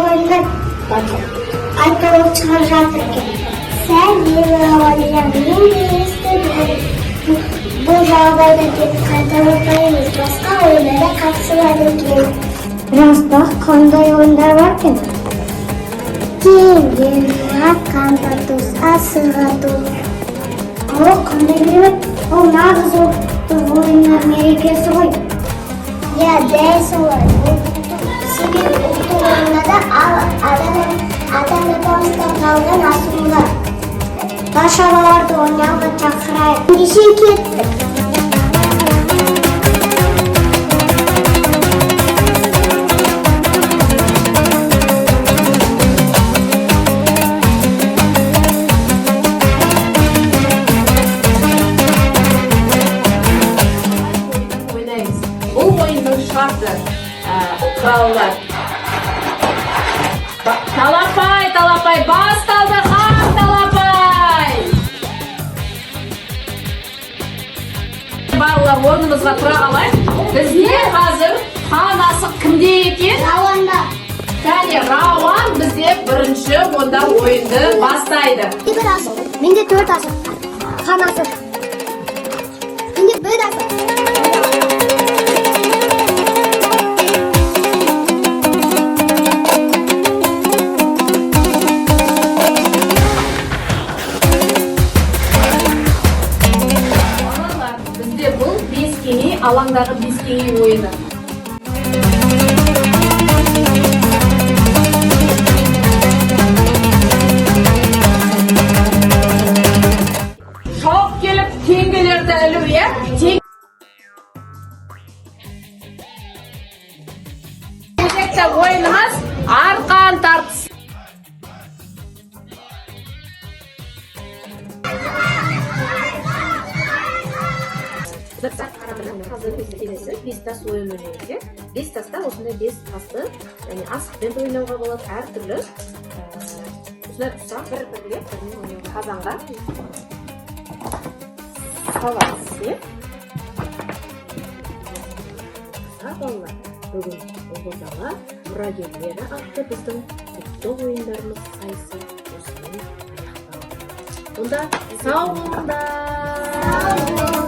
Ойындар айтылып шығып жатыр екен. Сәлем, Рауанжан, мен де естідім. Бұл жағдайда тек қайталап емес, басқа ойындарға қатысып екен. Рас па, қандай ойындар бар екен? Теңге, арқан тартыс, асық ату. О, қандай керемет! Ол нағыз ұлттық ойындар мерекесі ғой. Иә, дәл солай. Себебі ұлттық ойындарда ата-бабамыздан қалған асылдар. Барша балаларды ойнауға шақырайық. Ендеше, кеттік. Ойынын ойнаймыз. Бұл ойынның шарты, балалар. Талапай, талапай, басталды, хан талапай! Балалар, орнымызға тұра қалайық. Бізде қазір хан асық кімде екен? Рауанда. Кәне, Рауан бізде бірінші онда ойынды бастайды. Бір асық. Менде төрт асық. Хан асық. Менде бір асық. Балалар, бізде бұл бес кеңей, алаңдағы бес кеңей ойыны. Шауып келіп теңгелерді ілу, иә? Кезекті ойынымыз — арқан тартыс. Қазір біз келесі бес тас ойын ойнаймыз, иә. Бес таста осындай бес тасты, яғни асықпен де ойнауға болады, әртүрлі осындай ұсақ бір бірлеп бірімен ойнауға. Қазанға саламыз, иә. Балалар, бүгін Ұлы дала мұрагерлері атты біздің ұлттық ойындарымыз сайысы осымен аяқталды. Онда сау болыңдар!